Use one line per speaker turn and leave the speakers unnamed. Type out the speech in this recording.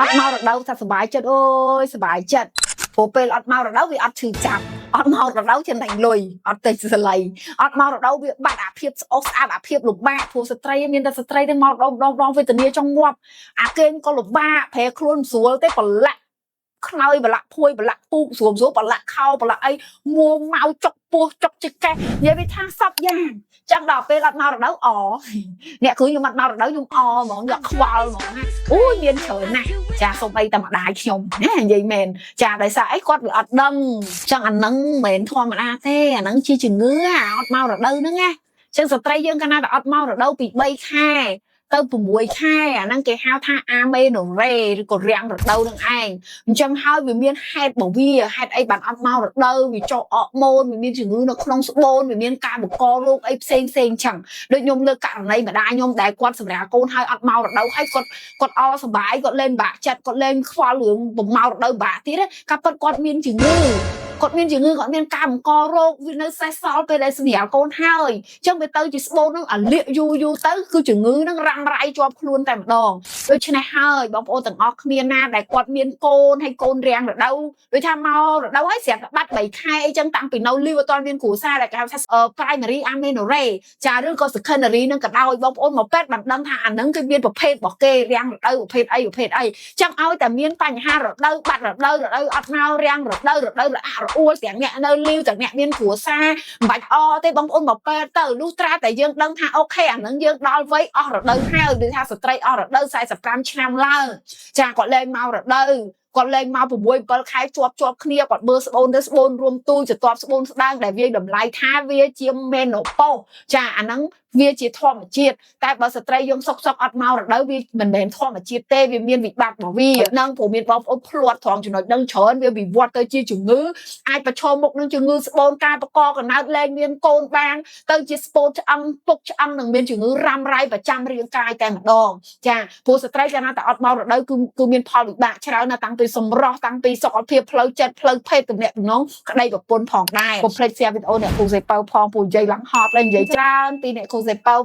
អត់មករដូវថាសប្បាយចិត្តអូយសប្បាយចិត្តព្រោះពេលអត់មករដូវវាអត់ឈឺចាប់អត់មករដូវចំណេញលុយអត់ទៅសលៃអត់មករដូវវាបាត់អាភាពស្អុះស្អាប់អាភាពលំបាកព្រោះស្ត្រីមានតែស្ត្រីទេមករដូវម្ដងម្ដងវេទនាចង់ងាប់អាគេងក៏លំបាកប្រែខ្លួនមិនស្រួលទេប្រឡាក់ខ្នើយប្រឡាក់ភួយប្រឡាក់ពូកស្រួលស្រួលប្រឡាក់ខោប្រឡាក់អីមួម៉ៅចុកពោះចុកចកេះនិយាយវាថាសពយ៉ាងចឹងដល់ពេលអត់មករដូវអអ្នកគ្រូខ្ញុំអត់មករដូវខ្ញុំអហ្មងយកខ្វល់ហ្មងណាអូយមានច្រើនណាស់ចាសូម្បីតែម្ដាយខ្ញុំណានិយាយមែនចាដោយសារអីគាត់វាអត់ដឹងចឹងអានឹងមិនមែនធម្មតាទេអានឹងជាជំងឺអាអត់មករដូវហ្នឹងណាចឹងស្ត្រីយើងកាលណាតែអត់មករដូវពី3ខែទៅ6ខែអាហ្នឹងគេហៅថាamenorrhée ឬក៏រាំងរដូវនឹងឯងអញ្ចឹងហើយវាមានហេតុរបស់វាហេតុអីបានអត់មករដូវវាចុះអរម៉ូនវាមានជំងឺនៅក្នុងស្បូនវាមានការបង្ករោគអីផ្សេងផ្សេងចឹងដូចខ្ញុំលើកករណីម្ដាយខ្ញុំដែលគាត់សម្រាលកូនហើយអត់មករដូវហើយគាត់គាត់អសប្បាយគាត់លេងបាក់ចិត្តគាត់លេងខ្វល់រឿងបំមករដូវបាក់ទៀតកាពិតគាត់មានជំងឺគាត់មានជំងឺគាត់មានការបង្ករោគវានៅសេសសល់ពេលដែលសម្រាលកូនហើយអញ្ចឹងវាទៅជាស្បូននឹងអាលៀកយូរយូរទៅគឺជំងឺនឹងរ៉ាំរ៉ៃជាប់ខ្លួនតែម្ដងដូច្នេះហើយបងប្អូនទាំងអស់គ្នាណាដែលគាត់មានកូនហើយកូនរាំងរដូវដូចថាមករដូវហើយស្រាប់តែបាត់3ខែអីចឹងតាំងពីនៅលីវអត់ទាន់មានគ្រួសារដែលគេហៅថា primary amenorrhea ចាឬក៏ secondary នឹងក៏ដោយបងប្អូនមកពេទ្យបានដឹងថាអានឹងគឺមានប្រភេទរបស់គេរាំងរដូវប្រភេទអីប្រភេទអីចឹងឲ្យតែមានបញ្ហារដូវបាត់រដូវរដូវអត់មករាំងរដូវរដូវរអាក់រអួលទាំងអ្នកនៅលីវទាំងអ្នកមានគ្រួសារមិនបាច់អទេបងប្អូនមកពេទ្យទៅលុះត្រាតែយើងដឹងថាOK អានឹងយើងដល់វ័យអស់រដូវហើយដូចថាស្ត្រីអស់រដូវ45ឆ្នាំឡើងចាគាត់លែងមករដូវគាត់លែងមក6 7ខែជាប់ជាប់គ្នាគាត់មើលស្បូនទៅស្បូនរួមទូចទៅតបស្បូនស្ដើងដែលវាតម្លៃថាវាជា menopause ចាអាហ្នឹងវាជាធម្មជាតិតែបើស្ត្រីយើងសុកសុកអត់មករដូវវាមិនមែនធម្មជាតិទេវាមានវិបត្តិរបស់វានឹងព្រោះមានបងប្អូនភ្លាត់ត្រង់ចំណុចហ្នឹងច្រើនវាវិវត្តទៅជាជំងឺអាចប្រឈមមុខនឹងជំងឺស្បូនការបង្កកណើតលែងមានកូនបានទៅជាស្បូនឆ្អឹងពុកឆ្អឹងនឹងមានជំងឺរ៉ាំរ៉ៃប្រចាំរាងកាយតែម្ដងចាព្រោះស្ត្រីកាលណាតែអត់មករដូវគឺគឺមានផលវិបាកច្រើនណាស់តាំងពីសម្រស់តាំងពីសុខភាពផ្លូវចិត្តផ្លូវភេទទំនាក់ទំនងក្តីប្រពន្ធផងដែរកុំភ្លេច share វីដេអូអ្នកគ្រូសេពៅផងពូនិយាយឡើងហត់ហើយនិយាយច្រើនពីអ្នកគ្រូសេពៅ។